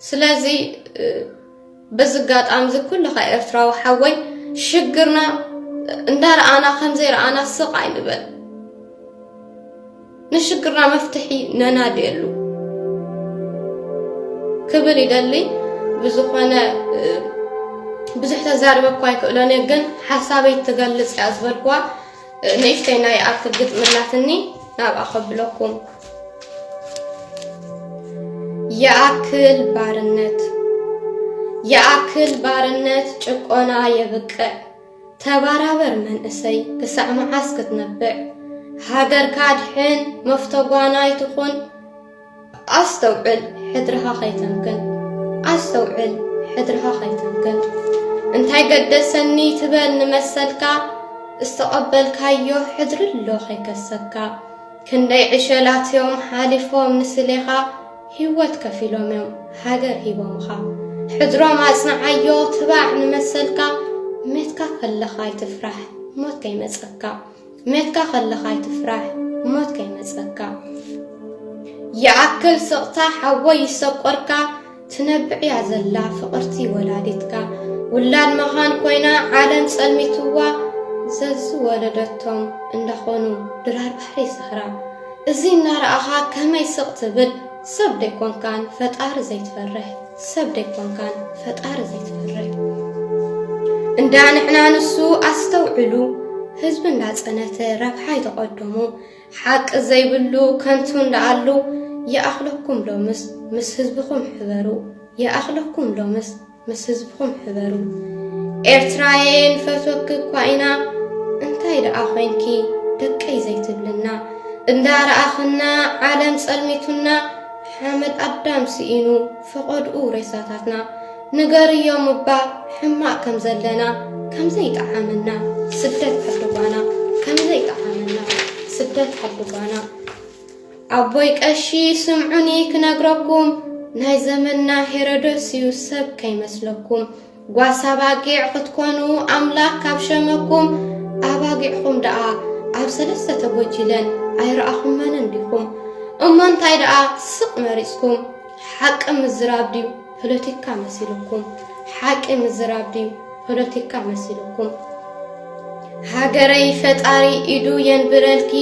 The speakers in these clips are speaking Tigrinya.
ስለዚ በዚ ኣጋጣሚ እዚ ኩልኻ ኤርትራዊ ሓወይ ሽግርና እንዳረኣና ከም ዘይረኣና ስቕ ኣይንበል። ንሽግርና መፍትሒ ነናድየሉ ክብል ይደሊ። ብዝኾነ ብዙሕ ተዛርበ እኳ ኣይክእሎን እየ፣ ግን ሓሳበይ ትገልጽ እያ ዝበልኩዋ ንእሽተይ ናይ ኣክል ግጥሚ ኣላትኒ፣ ናብኣ ከብለኩም። የኣክል ባርነት፣ የኣክል ባርነት፣ ጭቆና የብቅዕ። ተባራበር መንእሰይ፣ ክሳዕ መዓስ ክትነብዕ? ሃገርካ ድሕን፣ መፍቶ ጓና ኣይትኹን። ኣስተውዕል ሕድርኻ ከይተምክን፣ ኣስተውዕል ሕድርኻ ከይተምክን። እንታይ ገደሰኒ ትበል ንመሰልካ፣ ዝተቐበልካዮ ሕድሪ ኣሎ ከይከሰካ። ክንደይ ዕሸላት እዮም ሓሊፎም ንስሌኻ፣ ህይወት ከፊሎም እዮም ሃገር ሂቦምኻ። ሕድሮም ኣጽንዓዮ ትባዕ ንመሰልካ፣ ሜትካ ከለኻ ኣይትፍራሕ ሞት ከይመጸካ። ሜትካ ከለኻ ኣይትፍራሕ ሞት ከይመጸካ። ይኣክል ስቕታ ሓወይ ይሰቆርካ፣ ትነብዕ እያ ዘላ ፍቕርቲ ወላዲትካ። ውላድ መኻን ኮይና ዓለም ጸልሚትዋ፣ ዘዝወለደቶም እንዳኾኑ ድራር ባሕሪ ይስኽራ። እዚ እናረኣኻ ከመይ ስቕ ትብል፣ ሰብ ደይኮንካን ፈጣሪ ዘይትፈርሕ፣ ሰብ ደይኮንካን ፈጣሪ ዘይትፈርሕ። እንዳ ንሕና ንሱ ኣስተውዕሉ፣ ህዝቢ እንዳጸነተ ረብሓ ይተቐደሙ፣ ሓቂ ዘይብሉ ከንቱ እንዳኣሉ፣ ይኣኽለኩም ሎምስ ምስ ህዝብኹም ሕበሩ፣ ይኣኽለኩም ሎምስ ምስ ህዝብኹም ሕበሩ። ኤርትራየ ንፈትወኪ እኳ ኢና፣ እንታይ ደኣ ኾይንኪ ደቀይ ዘይትብልና፣ እንዳረኣኽና ዓለም ጸልሚቱና፣ ሓመድ ኣዳም ስኢኑ ፈቐድኡ ሬሳታትና፣ ንገርዮም እባ ሕማቕ ከም ዘለና፣ ከም ዘይጠዓመና ስደት ዓዲ ጓና፣ ከም ዘይጠዓመና ስደት ዓዲ ጓና። ኣቦይ ቀሺ ስምዑኒ ክነግረኩም፣ ናይ ዘመንና ሄሮዶስ እዩ ሰብ ከይመስለኩም። ጓሳ ኣባጊዕ ክትኮኑ ኣምላኽ ካብ ሸመኩም፣ ኣባጊዕኹም ደኣ ኣብ ሰለስተ ተጎጂለን ኣይረኣኹመንን ዲኹም? እሞ እንታይ ደኣ ስቕ መሪጽኩም? ሓቂ ምዝራብ ድዩ ፖለቲካ መሲልኩም? ሓቂ ምዝራብ ድዩ ፖለቲካ መሲልኩም? ሃገረይ ፈጣሪ ኢዱ የንብረልኪ፣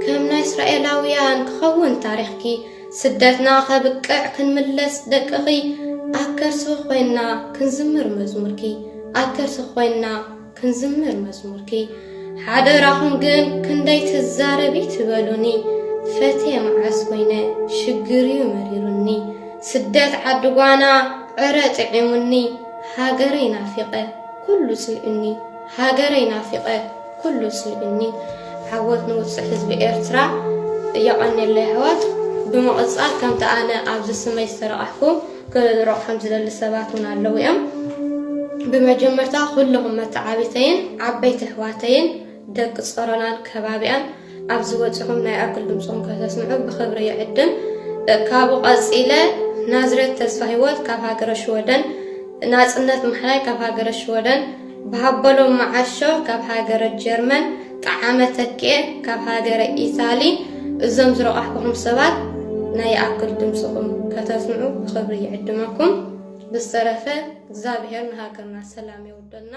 ከም ናይ እስራኤላውያን ክኸውን ታሪኽኪ። ስደትና ከብቅዕ ክንምለስ ደቅኺ፣ ኣብ ከርስኺ ኮይንና ክንዝምር መዝሙርኪ፣ ኣብ ከርስኺ ኮይንና ክንዝምር መዝሙርኪ። ሓደራኹም ግን ክንደይ ትዛረቢ ትበሉኒ፣ ፈትየ መዓስ ኮይነ ሽግር እዩ መሪሩኒ። ስደት ዓዲ ጓና ዕረ ጥዒሙኒ፣ ሃገረይ ናፊቐ ኩሉ ጽልእኒ፣ ሃገረይ ናፊቐ ኩሉ ጽልእኒ። ዓወት ንውጹዕ ህዝቢ ኤርትራ። የቐንየለይ ኣሕዋት። ብምቕጻል ከምቲ ኣነ ኣብዚ ስመይ ዝተረቓሕኩ ክረቑ ከም ዝደሊ ሰባት እውን ኣለዉ እዮም። ብመጀመርታ ኩልኹም መተዓቢተይን ዓበይቲ ኣሕዋተይን ደቂ ጾሮናን ከባቢኣን ኣብዚ ወጺኹም ናይ ኣክል ድምጽኹም ከተስምዑ ብኽብሪ ይዕድም። ካብኡ ቀጺለ ናዝሬት ተስፋ ህይወት ካብ ሃገረ ሽወደን፣ ናጽነት ማሕላይ ካብ ሃገረ ሽወደን፣ ብሃበሎም መዓሾ ካብ ሃገረ ጀርመን፣ ጠዓመ ተኪኤ ካብ ሃገረ ኢታሊ፣ እዞም ዝረቋሕኩኹም ሰባት ናይ ኣክል ድምጽኹም ከተስምዑ ብኽብሪ ይዕድመኩም። ብዝተረፈ እግዚኣብሔር ንሃገርና ሰላም የውርደልና።